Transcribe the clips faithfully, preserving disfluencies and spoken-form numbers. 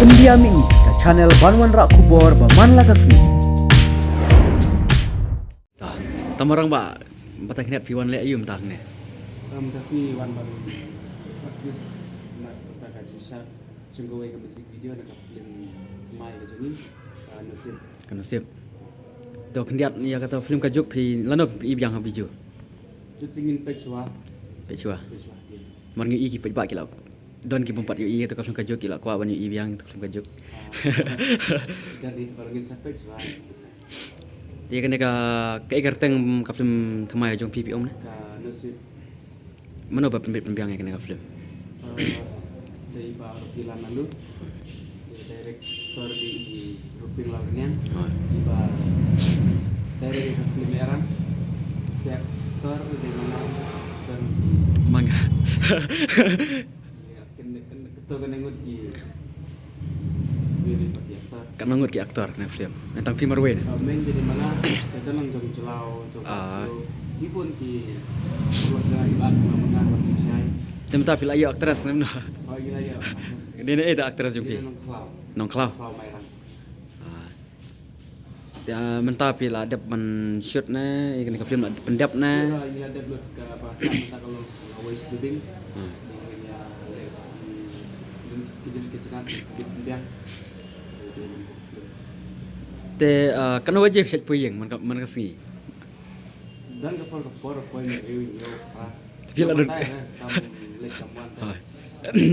India Mih, ka channel ban wanrah khubor ba man la ka sngi. Tang marang ba, ba tang khyndiat phi wan leh aïu mynta hangne? Mynta sngi wan ban practice na kata ka jingshad jong kawei ka music video na ka film thymmai ka jong ngi, ka Nasib. Ka Nasib. To khyndiat ïa kata film Ka Juk phi lano phi i biang ha Bijou? Ju te ngin peit shuwa. Peit shuwa. Peit shuwa. Mar ngi i ki paidbah ki la don ki bym pat ïohi ïa ka film Ka Juk, ki la kwah ban ïohi biang ïa ka film Ka Juk. Ah. Jan ïa te ba ngin sa peit shuwa. Te kane ka, kaei ka kyrteng ka film thymmai jong phi phi ong ne? Ka Nasib. Mano ba pynbit pynbiang ïa kane ka film? Ah, dei i Bah Rocky Lalnaloo. Te director dei i Ruping Lalkynniang. Ah. I ba direct ïa ka film Erang. Te actor dei Manga. Manga. Ïa, kane, kane, kato kane ngut ki, ïa, dei ba ki actor. Katno ngut ki actor na film? Tang phi marwei ne? Ah, main dei Manga, te don lang jong Jlaw, jong Sio. Ki bun ki, ki bun jong i Bah Manga, Manga, Manga, Manga. Te mynta phi la ïoh actress ne mano? Oh, ngi la ïoh. Dei ne, eh, da actress jong phi? Nongkhlaw. Nongkhlaw. Nongkhlaw Mairang. Ah. Te mynta phi la dep ban shoot ne, ïa kane ka film la pyndep ne? Ngi la dep lut kaba sah mynta ka long ka wei sdebing. Hmm. Dang ïa leh ki jingkit jingkit jingkit. Te, ah, katno baje phi shait poi ïing man ka, man ka sngi? Don ka por ka por poi ma riew ñiew phra. Phi la don. Kam leit kam wan. Hooid.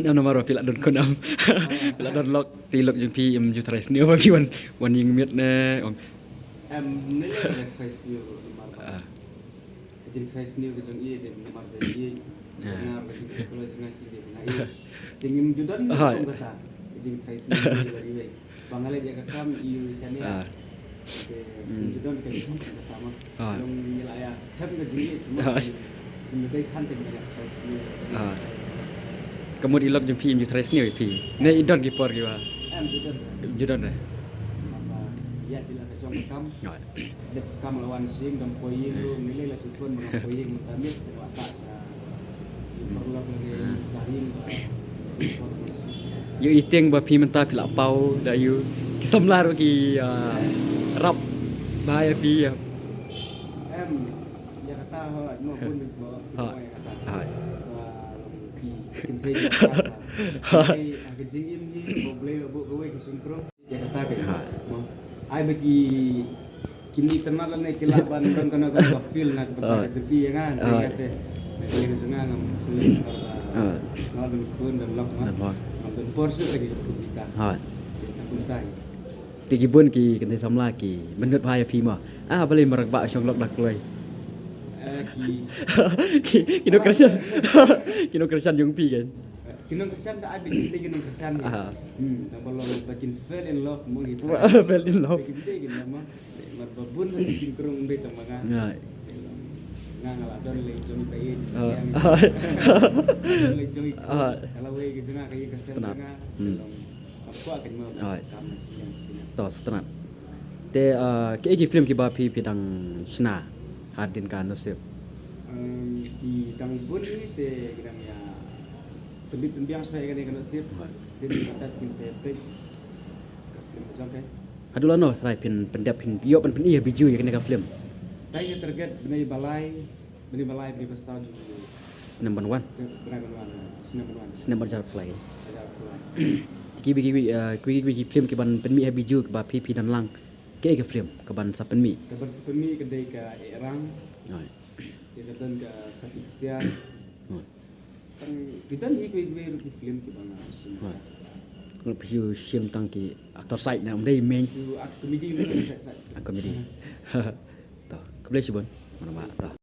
Em namar ba phi la don khun em. Phi la don lok, te i lok jong phi im ju tharai sniew ba phi wan, wan ïing miet ne. Em, ne lei lei tharai sniew namar ba. Ah. Ka jingtharai sniew ka jong i dei namar ba i. Ah. Namar ka jingkloi jong nga shi dei ba nga i. Te ngim ju don kum kata. Ka jingtharai sniew ka jong i la iwei. Ba nga leit ïa ka kam i u shane. Ah. Te, hmm, ju don ka jingkam ka kam. Ah. Long ïa la ïa skhem ka jingïeit mo. Ah. Ym dei khan te nga ïa tharai sniew. Ah. Ka mut i lok jong phi im ju tharai sniew ïa phi. Ne i don ki por ki ba. Em, ju don re. Ju don re. Ba ïa phi la ka jong ka kam. Ah. Dep ka kam la wan sing dang poi ïing ruh ngi lei la shu phone ba poi ïing mynta miet ba sa sa. Ïohi tieng ba phi mynta phi la paw da ïu ki samla ruh ki, ah, rap ba ïa phi, ah. Em, ïa kata ho, no bun ba. Ha. Ïa kata. Ha. Ba long ki kynthei ki kata. Ha. Kynthei, ah, ka jingim hi ba Blei ba buh kawei ka shynkrong. Ïa kata ka. Ha. Mo. Ai ba ki, kine tynat lane ki lah ban don kano kano ka feel na ka bynta ka jong ki ïa nga. Ha. Te nga te, na ka liang jong nga ngam sngewthuh ba nga don khun don lok mo. Don lok. Ngam don por shuh ka dei ka kumta. Ha. Te ka kumta hi. Te ki bun ki kynthei samla ki mynta bha ïa phi mo. Ah, balei ma rangbah shong lok da kloi. Eh, ki. Ki, ki nongkyrshan. Ki nongkyrshan jong phi kan. Ki nongkyrshan da ai ba kin dei ki nongkyrshan. Aha. Hmm, da ba long ba kin fell in love mo ki. Fell in love. Ba kin dei ki love mo. Mar ba bun ha ki shynkrong ym dei tang ma nga. Nga nga la don lei jong i ba ïeit. Ah. Don lei jong i. Ah. Ka lawei ka jong nga ka ïeit ka sem jong nga. Hmm. Ka kwah kan mo. Ah. Kam na sien sien. To sngewtynnat. Te, ah, kiei ki film kiba phi phi dang shna hadien ka Nasib? Em, ki dang bun hi te ki dang ïa pynbit pynbiang shuwa ïa kane ka Nasib. Hooid. Te ki batat kin sa peit ka film ka jong ka. Haduh lano trai phin pyndep phin ïoh ban pyni ha Bijou ïa kane ka film? Dang ïa target bnai ba lai, bnai ba lai, bnai ba saw jong u. Snem ban wan. Bnai ban wan, snem ban wan. Snem ba hajar arphew lai. Hajar arphew lai. Kiwei kiwei, eh, kiwei kiwei ki film kiban pynmih ha Bijou kiba phi phi don lang. Kiei ka film kaban sa pynmih? Kaban sa pynmih ka dei ka Erang. Hooid. Te ka don ka Sati Ksiar. Hooid. Tang ki don hi kiwei kiwei ruh ki film kiba nga shim. Hooid. Nga phi u shim tang ki actor side na ym dei main. Ki act comedy ruh side side. Act comedy. To, khublei shibun. Mana ba to.